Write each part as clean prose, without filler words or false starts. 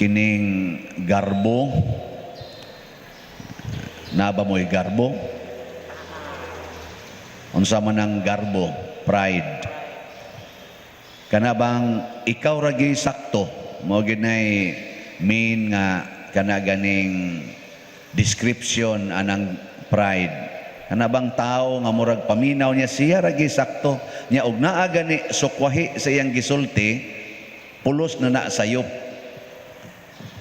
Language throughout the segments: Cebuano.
Kining garbo, naa ba mo'y garbo? Unsa man ang garbo? Pride. Kana bang ikaw ra gyud sakto, mao gyud nay main nga kana ganing description anang pride. Kana bang tao nga murag paminaw niya, siya ra gyud sakto niya, og naa gani sukwahi sa iyang gisulti, pulos na na sayop.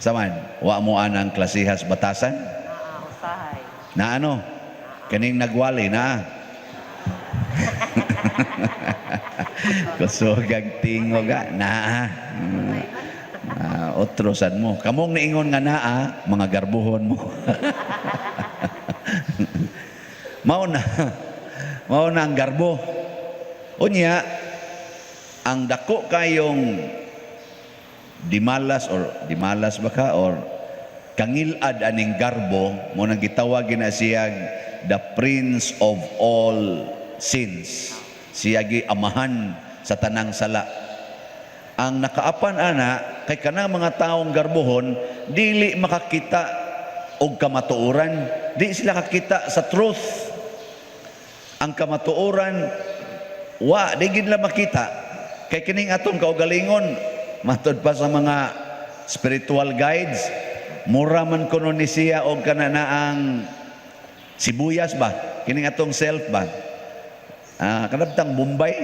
Saman, wa mo anang klasihas batasan? Naa, usahay. Na ano? Kaning nagwali na. Kusogag tingog ah. Naa. Ah, otro sad mo. Kamong niingon nga naa, mga garbuhon mo. Mao na. Mao na ang garbo. Unya, ang dako kayong dimalas or dimalas ba ka or kangilad aning garbo mo nang gitawag na siya the prince of all sins. Siya gi amahan sa tanang sala. Ang nakaapan ana kay kanang mga taong garbohon, dili makakita og kamatuoran, di sila kakita sa truth. Ang kamatuoran, wa di gid nila makita, kay kining atong kaugalingon, matud pa sa mga spiritual guides, mura man kuno ni siya og kana na ang sibuyas ba, kining atong self ba, kanabtang Bombay,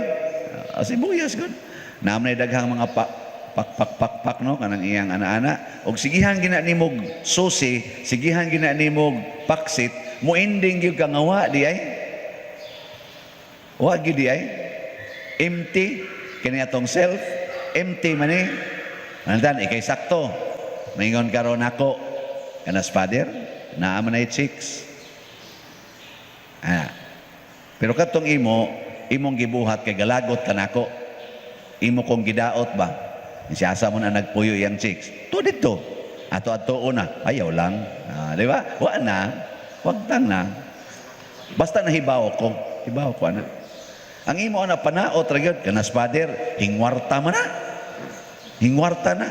sibuyas gud naman, daghang mga pa, pak pak pak pak no, kanang iyang ana-ana, og sigihan gina nimog susi, sigihan gina nimog paksit, mo ending gyud ka nga wa di ay, wa gyud di ay, empty. Kini atong self, empty man eh. Andan ikay sakto, maingon karon ako kanas, "Father, naa man ay chicks." Pero katong imo, imong gibuhat kay galagot kanako, imo kong gidaot ba, siya asa mo na nagpuyo iyang chicks to dito ato ato una, ayaw lang. Di ba? Wa na, wag tang na, basta nahibaw ko, hibaw ko ana. Ang imo ana, panaot ra gyud kanas, "Father, hingwarta man na, hingwarta na."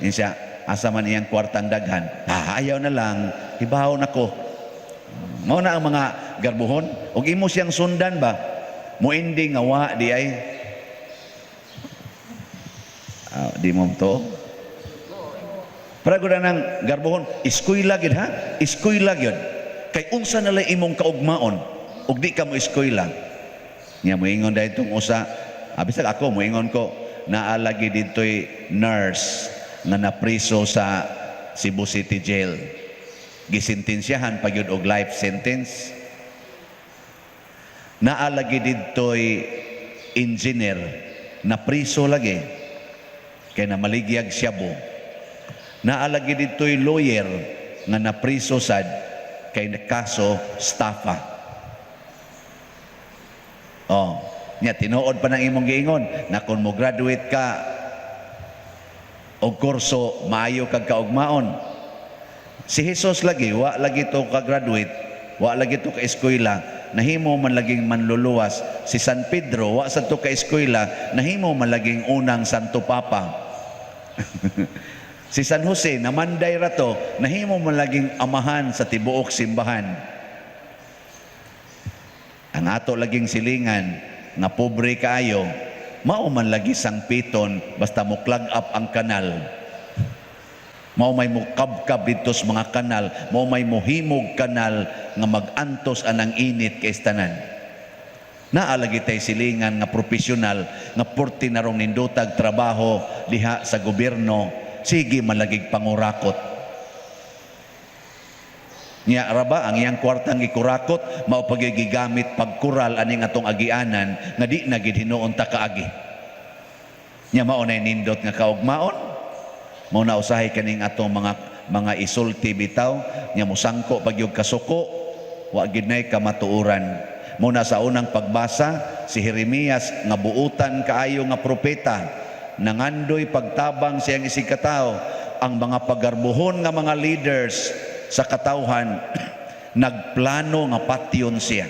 Yun siya, asa man iyang kwartang daghan? Ayaw na lang, hibaw na ko. Mao na ang mga garbuhon, ug imo siyang sundan ba, mo ending nga wa di ay. Di mo to. Para gud nang garbuhon, eskwela gid ha, eskwela gyud. Kay unsa na lang imong kaugmaon ug di ka mo eskwela? Nya moingon dahil itong usa, bisag ako moingon ko, naa lagi dito'y nurse nga napriso sa Cebu City Jail. Gisentensyahan pa gyud og life sentence. Naa lagi dito'y engineer napriso lagi kay namaligyag shabu. Naa lagi dito'y lawyer nga napriso sad kay kaso estafa. Oh, nya tinuod pa ng imong giingon na kung mo graduate ka og kurso, maayo kag kaugmaon. Si Jesus lagi, wa lagi to ka-graduate, wa lagi to ka-eskwela, nahimo man laging manluluwas. Si San Pedro, wa sad to ka-eskwela, nahimo man laging unang Santo Papa. Si San Jose, namanday ra to, nahimo man laging amahan sa tibuok simbahan. Ang ato laging silingan nga pobre kaayo, mao man lagi sangpiton basta mo clog up ang kanal. Mao may mukabkab didto sa mga kanal, mao may muhimog kanal nga mag-antos anang init kay tanan. Naa lagi tay silingan nga profesional nga purti narong nindutag trabaho diha sa gobyerno, sige malagig pangurakot. Nya raba ang iyang kwartang gikurakot, mao pag gigamit pagkural aning atong agianan nga di na gid hinuon ta kaagi. Nya mao nay nindot nga kaugmaon? Mao na usahay kaning atong mga isulti bitaw nya musangko pag yung kasuko, wa gid nay kamatuoran. Mao na sa unang pagbasa, si Jeremias nga buutan kaayo nga propeta, nangandoy pagtabang siyang isig katawo. Ang mga pagarbuhon nga mga leaders sa katawhan nagplano nga patyon siya.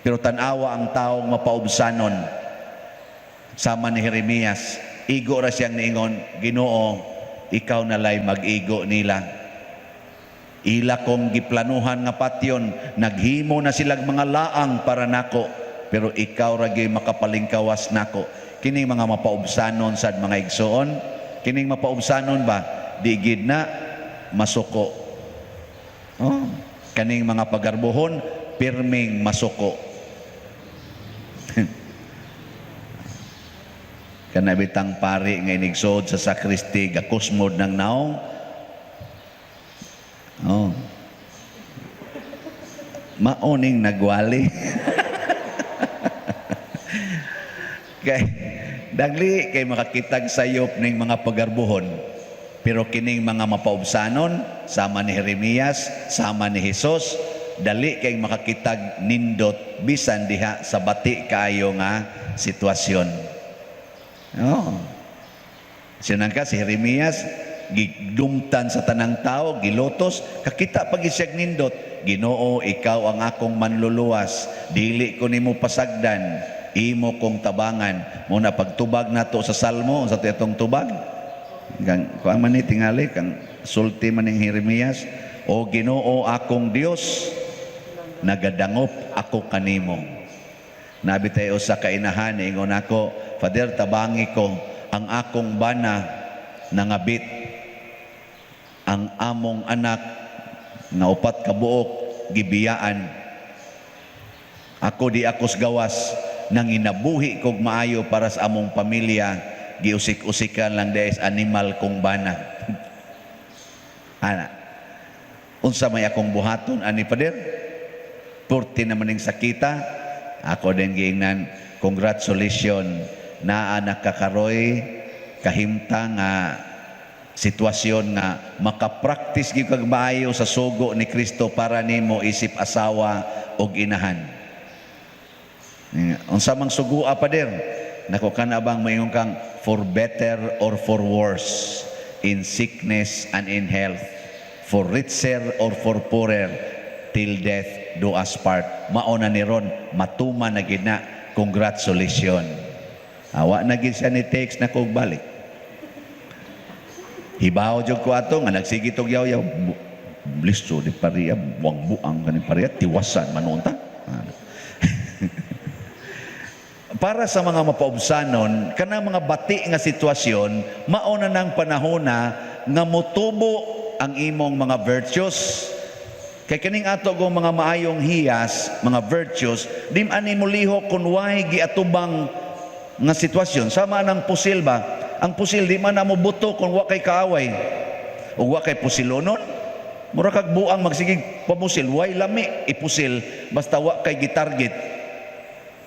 Pero tan-awa ang taong mapaubsanon sama ni Jeremias, igo ra siyang niingon, "Ginoo, Ikaw na lay mag-igo nila. Ila kong giplanuhan nga patyon, naghimo na silag mga laang para nako, pero ikaw ra gyud makapalingkawas nako. Kining mga mapaubsanon sad, mga igsoon, kining mapaubsanon ba, di gid na masuko. Oh, kaning mga pagarbuhon, pirming masuko. Kana bitang pari nga inigsood sa sakristi, gakusmod ng naong. Oh. Maoning nagwali. Kay dagli kay makakitag sayop ning mga pagarbuhon. Pero kining mga mapaubsanon, sama ni Jeremias, sama ni Jesus, dali kay makakitag nindot bisan diha sa bati kaayo nga sitwasyon. Oh. Sinang ka si Jeremias, gidumtan sa tanang tao, gilotos, kakita pag siyag nindot, "Ginoo, ikaw ang akong manluluwas, dili ko nimo pasagdan, imo kong tabangan." Muna pagtubag nato sa Salmo, sa atong tubag, kang kuan man ni tingali kang sulti man ning Jeremias, "O Ginoo akong Dios, nagadangop ako kanimo." Nabi tayo sa kainahan, ingon ako, "Father, tabangi ko, ang akong bana nangabit, ang among anak nga 4 ka buok gibiyaan. Ako di ako gawas, nang inabuhi kog maayo para sa among pamilya, giusik-usikan lang des animal kong bana. Ana, unsa may akong buhaton ani, Father? Purti naman ning sakita." Ako din giingnan, "Congratulations, naa nakakaroy kahimta nga sitwasyon nga makapraktis gyud kag maayo sa sugo ni Kristo para nimo isip asawa og inahan." "Unsa mang sugoa, Pader?" "Nako, kana bang moingon kang for better or for worse, in sickness and in health, for richer or for poorer, till death do us part." Mao na ni ron, matuman na gid na. Congratulations." Awa na gid siya ni text na kog balik. Hibaw jud ko ato nga nagsige tog yaw-yaw. Listo di pariya, buang buang kaning pariya, tiwasan manunta. Para sa mga mapaubsanon, kanang mga bati nga sitwasyon, mao na nang panahona nga motubo ang imong mga virtues. Kay kaning ato gong mga maayong hiyas, mga virtues, di ani mo lihok kung way giatubang nga sitwasyon. Sama ng pusil ba? Ang pusil di man na mo buto kung wa kay kaaway. Ug wa kay pusilonon. Mura kag buang magsigig pamusil, way lami ipusil basta wa kay gitarget.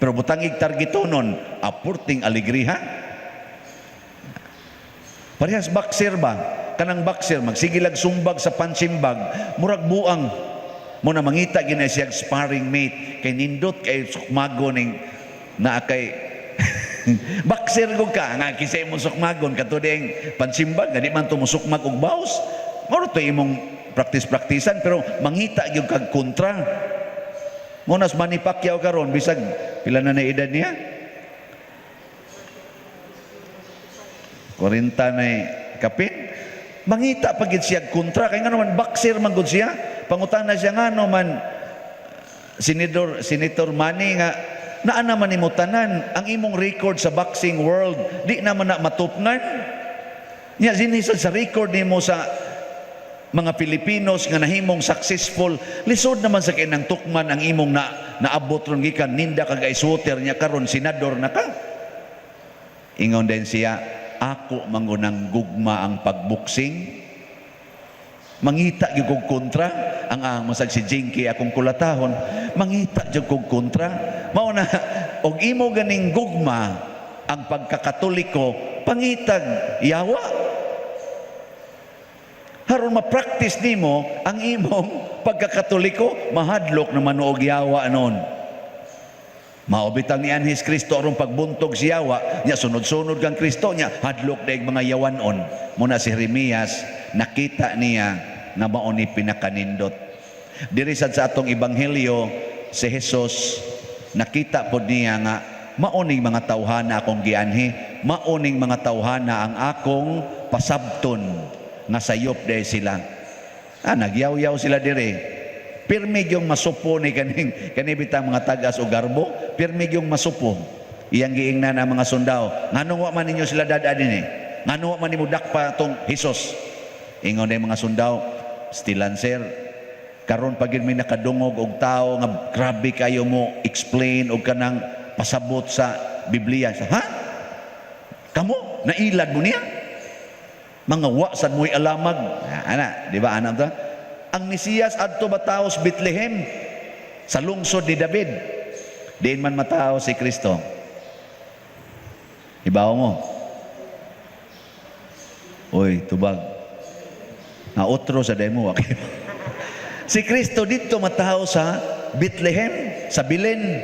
Pero butangig targetonon, apurting alegriha. Parehas boxer ba? Kanang boxer magsige lag sumbag sa punching bag, murag buang. Mo na mangita gina siya sparring mate kay nindot kay sukmago ning naa kay boxer ko ka nga kisay mo sukmagon kato ding punching bag nga di man to musukmag og baws. Mao to imong practice-praktisan, pero mangita gyud kag kontra. Mo nas Manny Pacquiao karon, bisag pila na na edad niya? 40 na kapin. Mangita pa gid siya kontra kay ngano man boxer man gud siya. Pangutana siya ngano man Senator Manny nga naa naman nimo tanan ang imong record sa boxing world, di naman na matupngan. Nya sinisad sa record nimo sa mga Pilipinos nga nahimong successful, lisod naman sa kinang tukman ang imong na naabot ron gikan ninda kag ice water, nya karon senador na ka. Ingon din siya, "Ako mangunang gugma ang pagboxing. Mangita gyud kog kontra ang masag si Jinky akong kulatahon, mangita gyud kog kontra." Mao na og imo ganing gugma ang pagkakatoliko, pangitag yawa haron ma-practice nimo ang imong pagkakatoliko. Mahadlok na manuog yawa noon. Mao bitang ni anhis Kristo aron pagbuntog si yawa nya, sunod-sunod kang Kristo nya hadlok daig mga yawanon. Muna si Jeremias, nakita niya na mao ni pinakanindot. Diri sad sa atong ebanghelyo, si Jesus nakita pod niya nga mao ning mga tawhana akong gianhi, mao ning mga tawhana ang akong pasabton. Nga sayop diay sila. Ah, nagyaw-yaw sila dire. Pirmi yung masupo ni kaning kani bitang mga tagas o garbo, pirmi yung masupo. Iyang giingnan ang mga sundao. Nganong wa man ninyo sila dad-a dinhi? Nganong wa man nimo dakpa tong Hesus? Ingon na mga sundao, "Stilan, sir, karon pag may nakadungog og tao nga grabe kayo mo explain og kanang pasabot sa Biblia." Ha? Kamo nailad mo niya? Mga wa sad mo'y alamag. Ah, ana, di ba ana to? Ang Mesiyas adto matawo sa Bethlehem, sa lungsod ni David. Diin man matawo si Kristo? Ibaw mo. Uy, tubag. Na otro sa demo. Si Kristo dito matawo sa Bethlehem, sa Belen,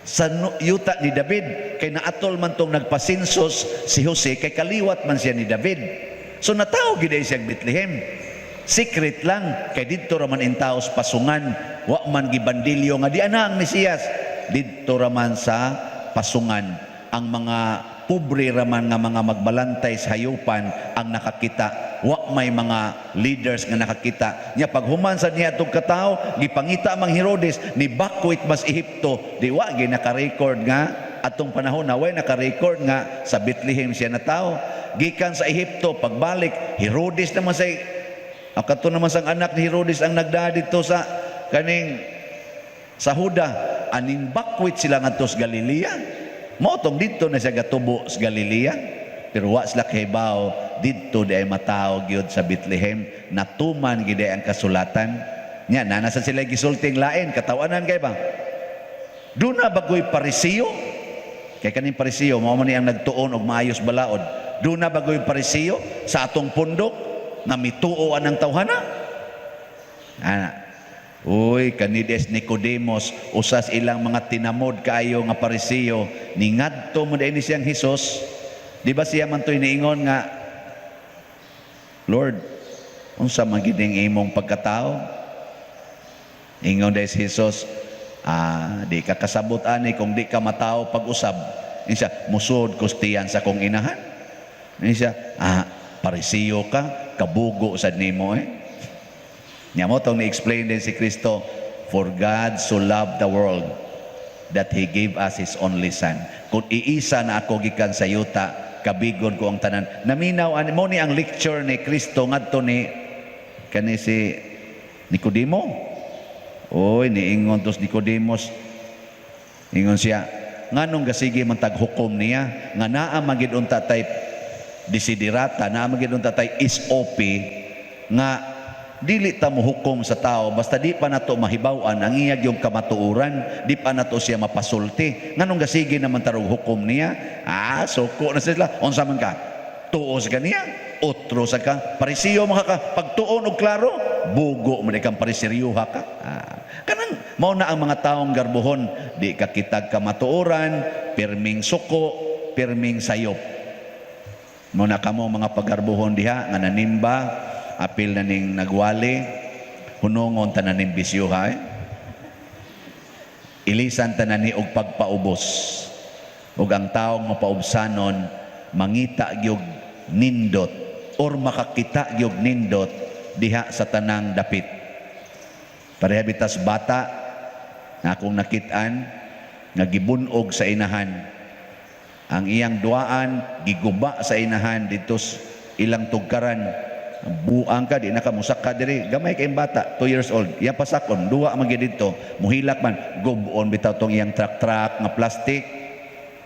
sa yuta ni David. Kay naatol man tong nagpa-census si Jose, kay kaliwat man siya ni David. So natawo gid siya Bethlehem. Secret lang, kay didto ra man intaos pasungan, wa man gibandilyo nga di ana ang Mesiyas. Didto ra man sa pasungan, ang mga pobre raman nga mga magbalantay sa hayupan ang nakakita. Wa may mga leaders nga nakakita nya. Paghuman sa niya atong katawo, gipangita mang Herodes ni bakwit mas Ehipto. Di wa gi naka-record nga atong panahon na way naka-record nga sa Bethlehem siya natawo. Gikan sa Ehipto, pagbalik, Herodes naman say ang kato naman sang anak ni Herodes ang nagdaa dito sa kaning sa Huda, aning bakwit sila ngadto sa Galilea. Mao tong didto na siya gatubo sa Galilea. Pero wa sila kahibaw didto di ay matawo gyud sa Bethlehem. Natuman gyud ang kasulatan. Nya naa na sa sila gisulting lain katawanan kay ba? Duna bagoy Parisiyo? Kay kaning Parisiyo mao man ni ang nagtuon og maayos balaod. Duna bagoy Parisiyo sa atong pundok nga mituo anang tawhana? Ana. Uy, kanides Nicodemos, usas ilang mga tinamod kaayo nga Parisiyo, ningadto mo ni siyang Hesus. Di ba siya man to'y niingon nga, "Lord, unsa man gid ning imong pagkatao?" Ingon dahil si Jesus, "Ah, di ka kasabot ani kung di ka matao pag-usab." Ingon siya, "Musod kustiyan sa kong inahan." Ingon siya, "Ah, Parisiyo ka, kabugo sad nimo eh." Nya mao tong ni-explain din si Kristo, "For God so loved the world that He gave us His only Son." Kung iisa na ako gikan sa yuta, kabigon ko ang tanan. Naminaw, ani mo ni ang lecture ni Kristo ngadto ni kani si Nicodemo. Oy, niingon tos Nicodemus. Ingon siya, "Nganong gasige man tag hukom niya nga naa magid unta tay desiderata, naa magid unta tay SOP nga dili ta mohukom sa tao basta di pa nato mahibaw-an ang iya yung kamatuoran, di pa nato siya mapasulti. Nganong gasige naman tarog hukom niya?" Ah, suko na sila. "Unsa man ka? Tuo sa kaniya? Otro sa ka. Parisiyo mga ka. Pagtuon og klaro, bugo man ikang parisiryoha ka." Ah, kanang mao na ang mga taong garbohon, di ka kitag kamatuoran, pirming suko, pirming sayop. Mao na kamo mga pagarbohon diha nga nanimba, apil na ning nagwali, hunongon tanan ning bisyo ha. Eh? Ilisan tanan ni og pagpaubos. Ug ang taong mapaubsanon mangita gyud nindot or makakita gyud nindot diha sa tanang dapit. Pareha bitas bata na akong nakit-an nga gibunog sa inahan. Ang iyang duaan giguba sa inahan dito ilang tugkaran. "Buang ka, di na ka musak ka diri." Gamay kay bata, 2 years old. Iya pasakon, duwa man gyud didto. Muhilak man, gubon bitaw tong iyang truck-truck nga plastic.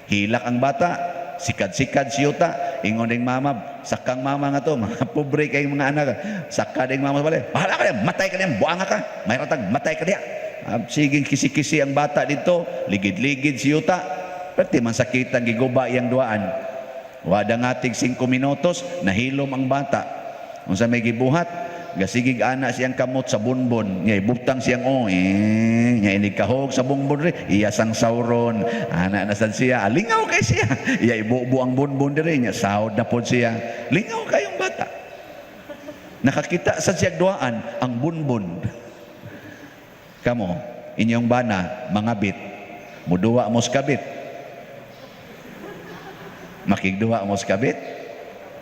Hilak ang bata, sikad-sikad siyuta. Ingon ding mama, sakang mama nga to, mga pobre kay mga anak. Saka ding mama sa balay, "Bahala ka diyan, matay ka diyan, buanga ka. May ratag, matay ka diya." Ah, sige kisi-kisi ang bata dito, ligid-ligid siyuta. Perti man sakitan giguba iyang duaan. Wada ngatig 5 minutos, nahilom ang bata. Unsa may gibuhat? Gasigig ana siyang kamot sa bonbon. Nya ibutang siyang oh, eh, nya inig kahog sa bonbon ri, iya sang sauron. Ana na sad siya, lingaw kay siya. Iya ibubo ang bonbon diri, nya sahod na pod siya. Lingaw kayong bata. Nakakita sa siya duaan ang bonbon. Kamo, inyong bana, mga bit. Muduwa mo sa kabit. Makigduwa mo sa kabit.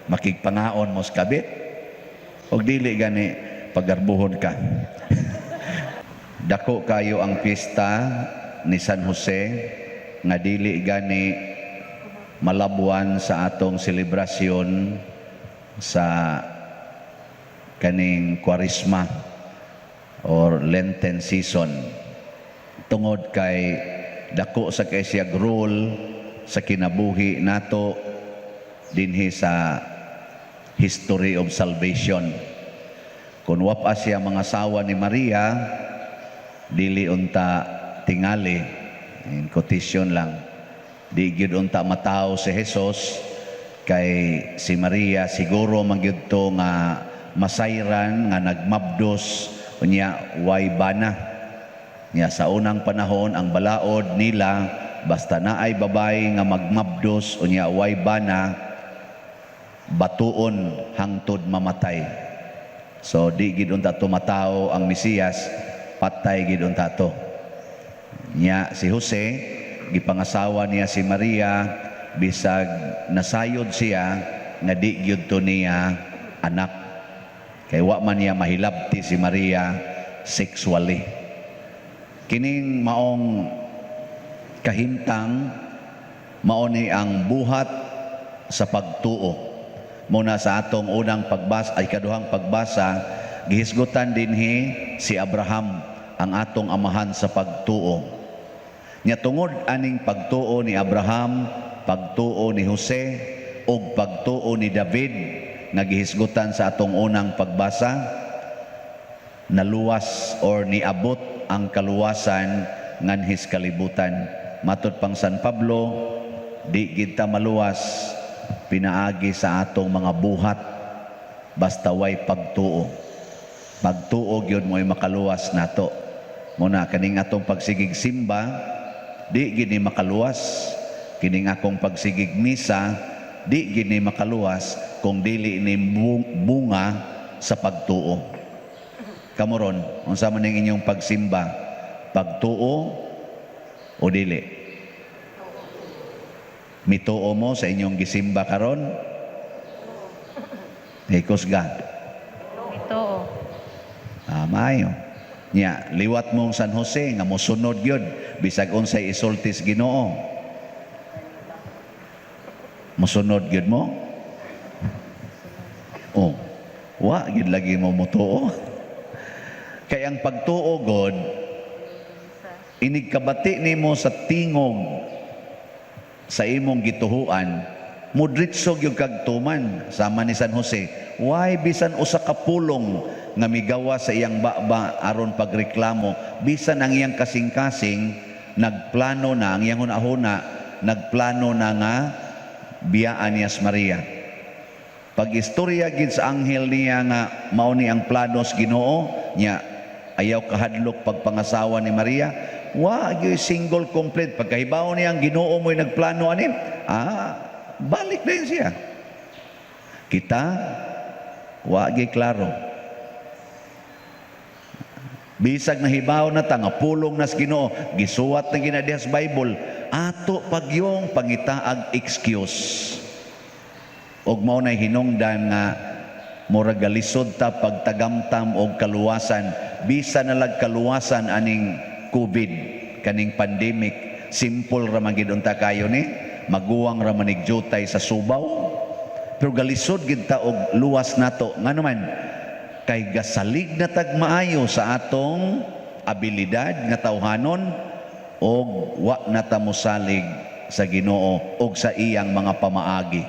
Makigpangaon mo sa kabit. Og dili gani, pagarbuhon ka. Dako kayo ang pista ni San Jose nga dili gani malabuan sa atong selebrasyon sa kaning Kwaresma or Lenten season tungod kay dako sa kay siya role sa kinabuhi nato dinhi sa history of salvation. Kung wa pa siya mangasawa ni Maria, dili unta tingali, in quotation lang, di gyud unta matawo si Jesus kay si Maria siguro man gyud to nga masayran nga nagmabdos unya way bana niya. Sa unang panahon, ang balaod nila, basta naay babay nga magmabdos unya way bana, batuon hangtod mamatay. So di gid unta tumatawo ang Mesiyas, patay gid unta to. Nya si Jose, gipangasawa niya si Maria bisag nasayod siya nga di gyud to niya anak kay wa man niya mahilabti si Maria sexually. Kining maong kahimtang, mao ni ang buhat sa pagtuo. Muna sa atong unang pagbasa ay kaduhang pagbasa, gihisgutan dinhi si Abraham, ang atong amahan sa pagtuo. Nya tungod aning pagtuo ni Abraham, pagtuo ni Jose ug pagtuo ni David nga gihisgutan sa atong unang pagbasa, naluwas or niabot ang kaluwasan nganhis kalibutan. Matud pang San Pablo, di gid ta maluwas pinaagi sa atong mga buhat basta way pagtuo. Pagtuo gyud mo'y makaluwas nato. Muna kaning atong pagsigig simba, di gini makaluwas. Kining akong pagsigig misa, di gini makaluwas kung dili ni bunga sa pagtuo. Kamoron, unsa man ning inyong pagsimba? Pagtuo o dili? Mituo mo sa inyong gisimba karon? Hikusga. Ito. Ah, maayo. Nya, liwat mong San Jose nga mosunod gyud bisag unsay isulti sa Ginoo. Mosunod gyud mo? Oh, wa gyud lagi mo motuo. Kay ang pagtuo god, inig kabati nimo sa tingog sa imong gituhuan, mudritso gyud kag tuman sama ni San Jose. Why bisan usa ka pulong nga migawa sa iyang baba aron pagreklamo, bisan ang iyang kasing-kasing nagplano na, ang iyang hunahuna nagplano na nga biyaan niya si Maria. Pag istorya gid sa anghel niya nga mao ni ang plano sa Ginoo niya, ayaw kahadlok pagpangasawa ni Maria, wa gyud single complete. Pagkahibaw niya ang Ginoo mo'y nagplano ani, balik din siya. Kita wa gyud klaro. Bisag nahibaw na ta nga pulong nas Ginoo, gisuwat na gina diha sa Bible, ato pagyong pangitaag excuse. Og mao nay hinungdan nga murag galisod ta pagtagamtam og kaluwasan, bisan nalag kaluwasan aning COVID, kaning pandemic, simple ra man gid unta kayo ni, maguwang ra man jutay sa subaw. Pero galisod gid ta og luwas nato. Ngano man? Kay gasalig na tag maayo sa atong abilidad nga tawhanon og wa na ta mosalig sa Ginoo og sa iyang mga pamaagi.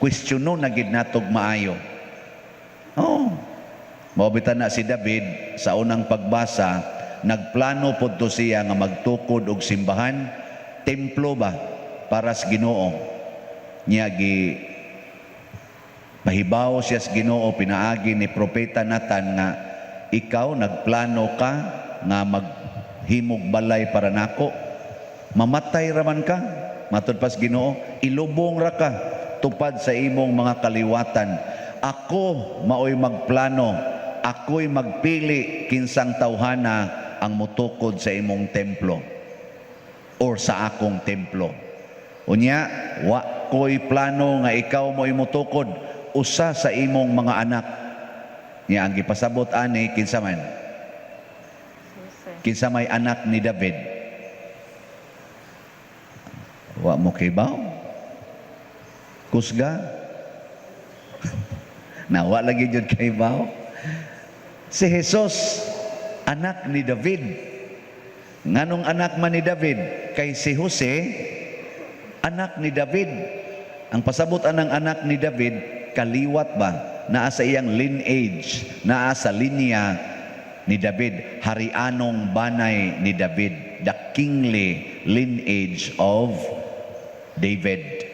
Kwestiyono na gid natog maayo. Oh. Mao bitaw na si David sa unang pagbasa, nagplano pod to siya nga magtukod og simbahan, templo ba para sa Ginoo. Niya gi pahibaw siya sa Ginoo pinaagi ni Propeta Nathan nga ikaw nagplano ka nga maghimog balay para nako. Mamatay raman ka, matud pa sa Ginoo, ilubong ra ka tupad sa imong mga kaliwatan. Ako maoy magplano, ako'y magpili kinsang tawhana ang mutukod sa imong templo or sa akong templo. Unya, wa ko'y plano nga ikaw mo'y mutukod, usa sa imong mga anak. Nya ang gipasabot ani, kinsa man? Jose. Kinsa may anak ni David? Wa mo kibaw? Kusga? Na wa lagi jud kaibaw. Si Jesus, anak ni David. Nganong anak man ni David? Kay si Jose, anak ni David. Ang pasabot anang anak ni David, kaliwat ba? Naa sa iyang lineage, naa sa linya ni David, harianong banay ni David, the kingly lineage of David.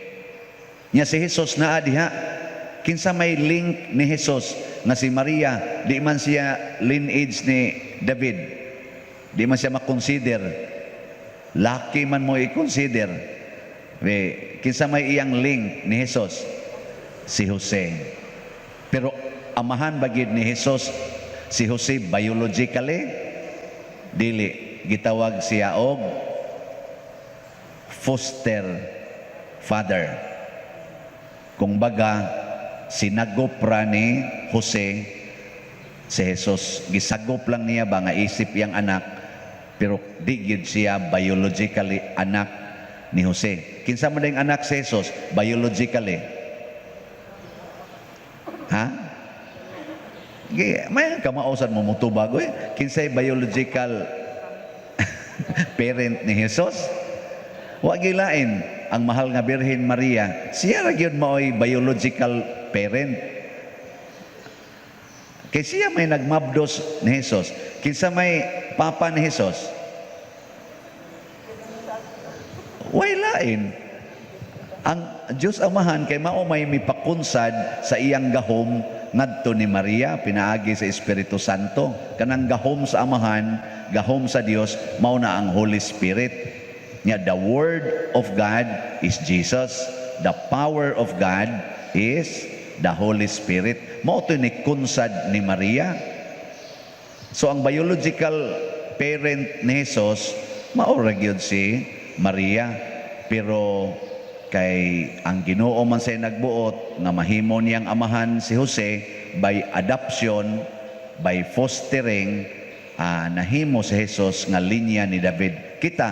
Nya si Jesus naa diha. Kinsa may link ni Jesus nga si Maria, di man siya lineage ni David. Di man siya makonsider. Laki man mo i-consider. Be, kinsa may iyang link ni Jesus? Si Jose. Pero amahan ba gid ni Jesus si Jose biologically? Dili. Gitawag siya og foster father. Kung baga, sinagop ra ni Jose si Jesus. Gisagop lang niya ba nga isip iyang anak, pero di gyud siya biologically anak ni Jose. Kinsa man ding anak si Jesus biologically? Ha? Gi, may kamao sad mo mutubag oy. Kinsay biological parent ni Jesus? Wa gilain ang mahal nga Birhen Maria. Siya ra gyud maoy biological parent. Kay siya may nagmabdos ni Jesus. Kinsa may papa ni Jesus? Way lain. Ang Diyos Amahan kay mao may mipakunsad sa iyang gahom ngadto ni Maria pinaagi sa Espiritu Santo. Kanang gahom sa Amahan, gahom sa Dios, mao na ang Holy Spirit. Nya the word of God is Jesus. The power of God is the Holy Spirit. Mao to ni kunsad ni Maria. So ang biological parent ni Jesus mao ra gyud si Maria. Pero kay ang Ginoo man say nagbuot nga mahimo niyang amahan si Jose by adoption, by fostering, nahimo si Jesus nga linya ni David. Kita,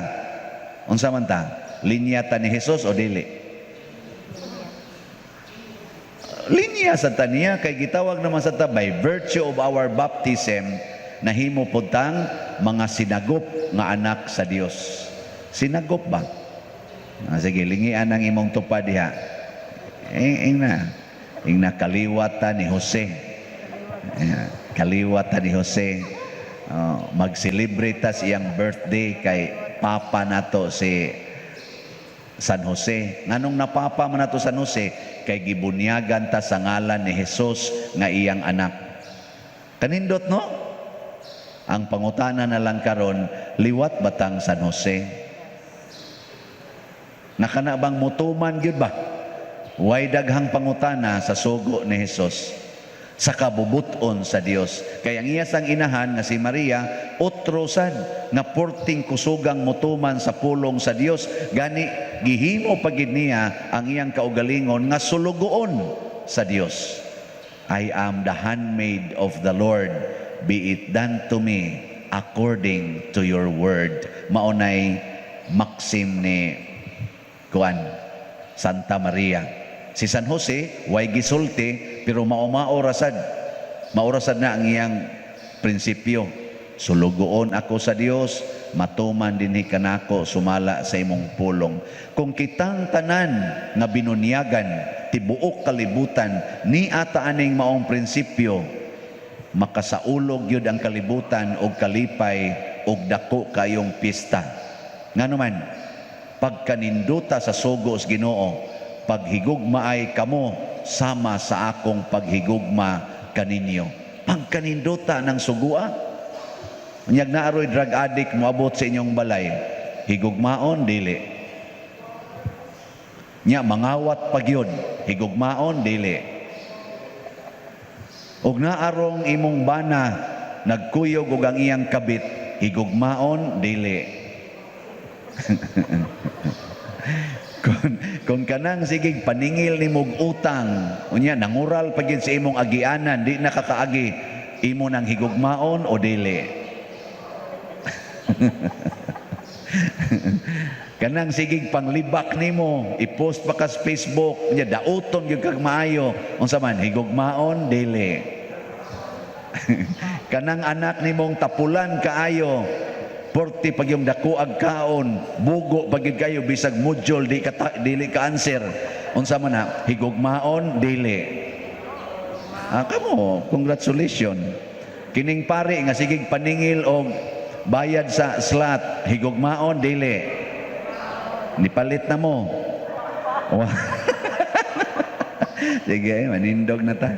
unsa man ta? Linya ta ni Jesus o dili? Linya sa taniya kay gitawag naman sa ta by virtue of our baptism, nahimo pud tang mga sinagop nga anak sa Dios. Sinagop ba? Sige, lingian ang imong tupad diha. Ing na. Ing na kaliwat ta ni Jose. Kaliwat ta ni Jose. Oh, mag-celebrate ta sa iyang birthday kay papa nato si San Jose. Nganong napapa man nato San Jose? Kay gibunyagan ta sa ngalan ni Jesus nga iyang anak. Kanindot, no? Ang pangutana na lang karon, liwat batang San Jose? Nakana bang mutuman gyud ba? Way daghang pangutana sa sugo ni Jesus sa kabubuton sa Dios. Kay ang iya sang inahan nga si Maria, otro sad nga porting kusugang mutuman sa pulong sa Dios. Gani gihimo pa gid niya ang iyang kaugalingon nga sulugoon sa Dios. "I am the handmaid of the Lord, be it done to me according to your word." Maunay maxim ni kuan, Santa Maria. Si San Jose, way gisulti, pero mao-mao rasad. Mao rasad na ang iyang prinsipyo. Sulugoon ako sa Dios, matuman dinhi kanako sumala sa imong pulong. Kung kitang tanan nga binunyagan, tibuok kalibutan, ni ata aning maong prinsipyo, makasaulog yun ang kalibutan og kalipay og dako kayong pista. Ngano man, pagkaninduta sa sugo sa Ginoo, "Paghigugmaay kamo sama sa akong paghigugma kaninyo." Pagkaninduta ng sugua, unyag naaroy drug addict moabot sa inyong balay, higugmaon, dili? Nya mangawat pa gyud, higugmaon, dili? Ug naarong imong bana nagkuyog og ang iyang kabit, higugmaon, dili? Kung kanang sigig paningil ni mog utang, unya nangural pa gyud sa imong agianan, di na kakaagi. imo nang higugmaon o dili? Kanang sigig panglibak nimo, i-post pa ka sa Facebook, nya dauton gyud kag maayo. Unsa man, higugmaon dili? Kanang anak nimong tapulan kaayo, porti pag yung dako ag kaon, bugo pag gyud kayo bisag module di ka dili ka answer. Unsa man na, higugmaon dili? Ah, kamo, congratulations. Kining pare nga sigig paningil og bayad sa slot, higugmaon dili? Nipalit na mo. Sige, manindog na ta.